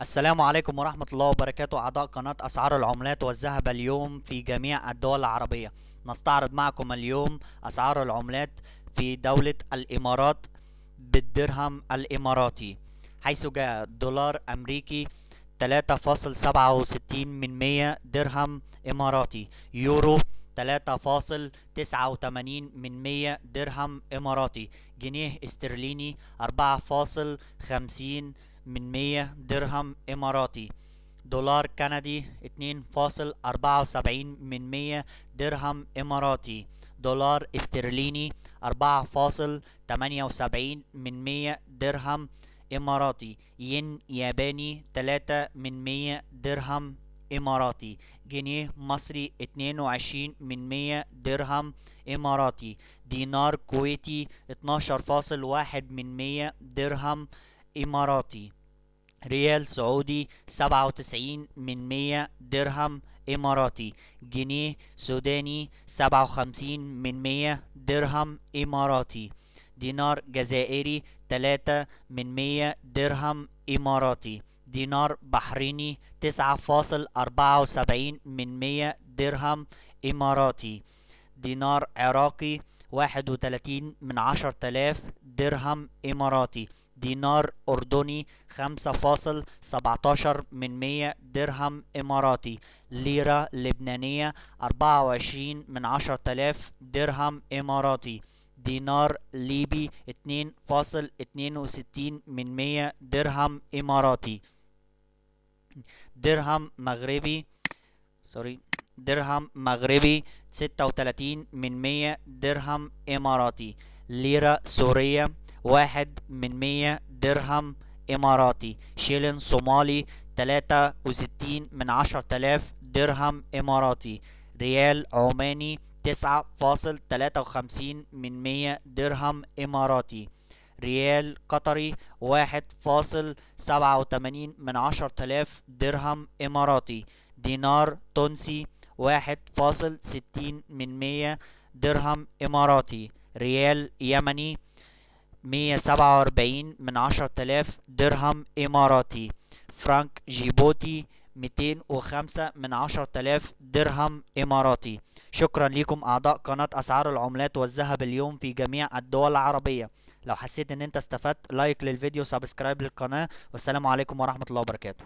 السلام عليكم ورحمة الله وبركاته. أعضاء قناة أسعار العملات والذهب اليوم في جميع الدول العربية، نستعرض معكم اليوم أسعار العملات في دولة الإمارات بالدرهم الإماراتي، حيث جاء دولار أمريكي 3.67 من 100 درهم إماراتي، يورو 3.89 من 100 درهم إماراتي، جنيه استرليني 4.50 من 100 درهم إماراتي، دولار كندي 2.74 من 100 درهم إماراتي، دولار استرليني 4.78 من 100 درهم إماراتي، ين ياباني 3 من 100 درهم إماراتي، جنيه مصري 22 من 100 درهم إماراتي، دينار كويتي 12.1 من 100 درهم إماراتي، ريال سعودي 97 من 100 درهم إماراتي، جنيه سوداني 57 من 100 درهم إماراتي، دينار جزائري 3 من 100 درهم إماراتي، دينار بحريني 9.74 من 100 درهم إماراتي، دينار عراقي 31 من 10,000 درهم إماراتي، دينار أردني 5.17 من 100 درهم إماراتي، ليرة لبنانية 24 من 10,000 درهم إماراتي، دينار ليبي 2.62 من 100 درهم إماراتي، درهم مغربي سوري درهم مغربي 36 من 100 درهم إماراتي، ليرة سورية 1 من 100 درهم إماراتي، شيلين صومالي 63 من 10,000 درهم إماراتي، ريال عماني 9.53 من 100 درهم إماراتي، ريال قطري 1.87 من 10,000 درهم إماراتي، دينار تونسي 1.60 من 100 درهم إماراتي، ريال يمني 147 من 10,000 درهم إماراتي، فرنك جيبوتي 205 من 10,000 درهم إماراتي. شكرا لكم أعضاء قناة أسعار العملات والذهب اليوم في جميع الدول العربية. لو حسيت ان انت استفدت، like للفيديو، subscribe للقناة، والسلام عليكم ورحمة الله وبركاته.